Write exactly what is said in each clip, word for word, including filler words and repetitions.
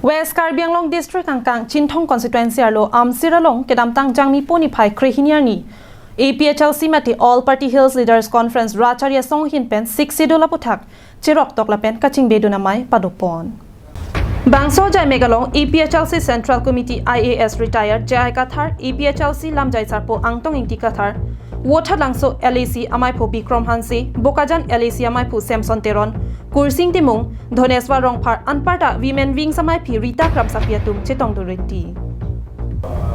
West Karbi Anglong District angkang Chinthong Constituency arlo Amsir along kedamtang Jangmi puni phai krehini arni A P H L C mate All Party Hills Leaders Conference Rat Achari Asong ahin pen Sixth Schedule aputhak cheroktok lapen kachingbedun amei padopon. Bangso ajaimek along A P H L C Central Committee I A S retired J I Kathar, A P H L C lamjai sarpo Angtong Ingti Kathar, Vothatlangso L A C amaiphu Bikram Hanse, Bokajan L A C amaiphu Samson Teron, Kursing Timung, Dhoneswar Rongphar anparta Women Wings amaiphi Rita Kramsapi atum chetongdun rinti.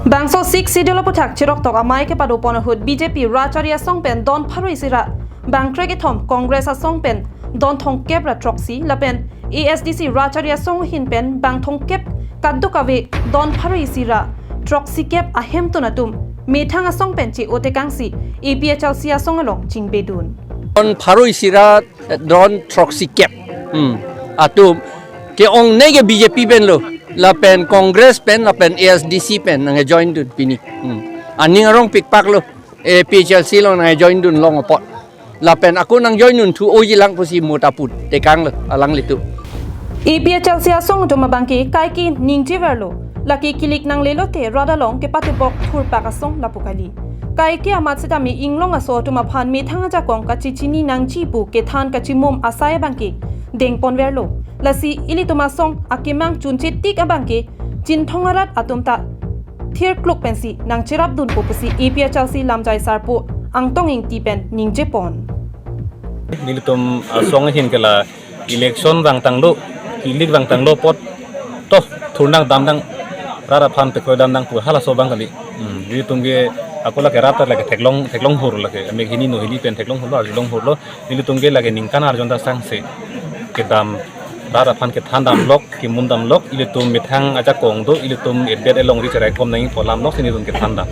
Bangso Sixth Schedule aputhak cheroktok amei kepadopon ahut B J P Rat Achari Asong pen don pharo isi ra bangkrek kethom, Congress Asong pen don thomkep ra throksi lapen A S D C Rat Achari Asong ahin pen bang thomkep kadokave don pharo isi ra throksikep ahemtun atum methang asong pen che-otekangsi A P H L C asong along chingbedun. Don pharo isi ra don throksikep. Hmm. Atum ke-ongnei ke B J P pen lo, lapen Congress pen, lapen A S D C pen nangjoindun pini. Hmm. Aning arong pikpak lo, A P H L C along nangjoindun long apot. Lapen ako nangjoindun thu ojilang pusi mut apu tekang lo, alanglitum. A P H L C asong atum abangke kaike ningjeverlo, lake kilik nanglelote rat along kepatupok thurpak asong lapu kali. Kaike amat setame inglong aso atum aphan methang ajakong kachechini nangji pu kethan kachimum asai abangke dengponverlo. Lasi ilitum asong akemang chunche tik abangke Chinthong arat atum ta thirkluk pensi nangcherapdunpo pusi A P H L C lamjai sarpo Angtong Ingti pen ningjepon. Nelitum asong ahin ke la election vangtanglo, kilik vangtanglo apot, to thurnang damnang, rat aphan pekroi damnang pu halaso abang kali. Hmm, nelitum ke ako lake rat lake theklong, theklong hur lake, amek hini no hini pen theklong hurlo, arjulong hurlo, nelitum ke lake ningkan arjon ta sangse kedam, rat aphan kethan damlok, kemun damlok, ilitum methang ajakong do, ilitum edet elongri cherai kom nangji pu alam lok si nelitum kethan dam.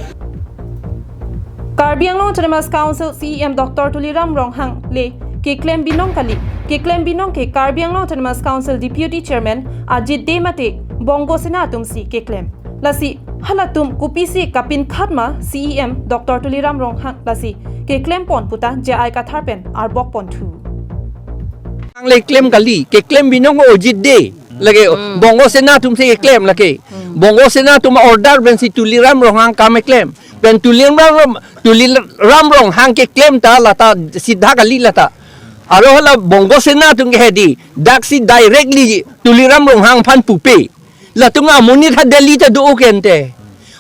Karbi Anglong Autonomous Council C E M Doctor Tuliram Ronghang le keklem binong kali. Keklem binong ke Karbi Anglong Autonomous Council Deputy Chairman Ajit Dey mate Bongo Sena atum si keklem. Lasi halatum kopisi kapinkhat ma C E M Doctor Tuliram Ronghang lasi keklempon puta J I Kathar pen arbokponthu. Ang le klem kali, keklem binong Ajit Dey. Lake Hmm. Bongo Sena atum si keklem lake. Hmm. Bongo Sena atum order pensi Tuliram Ronghang kam keklem. Pen Tuliram Ram, Tuliram Ronghang keklem ta lata sidha kali lata. Aro hala Bongo Sena atum ke hedi, dak si directly Tuliram Ronghang aphan pupe. Latum amonit ha Delhi ta do-o kente.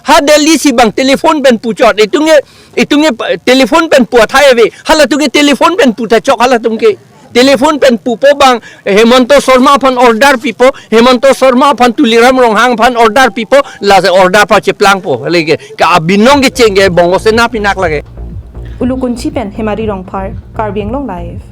Ha Delhi si bang telephone pen puchot. Itum ke, itum ke telephone pen pu athai ave. Halatum ke telephone pen puta chok halatum ke. Telephone pen pupo bang Hemanta Sharma aphan order pipo, Hemanta Sharma aphan Tuliram Ronghang aphan order pipo, lasi order pacheplangpo. Lake ke abinong kecheng ke Bongo Sena pinak lake. Ulukunchi pen Hemari Rongphar, Karbi Anglong Live.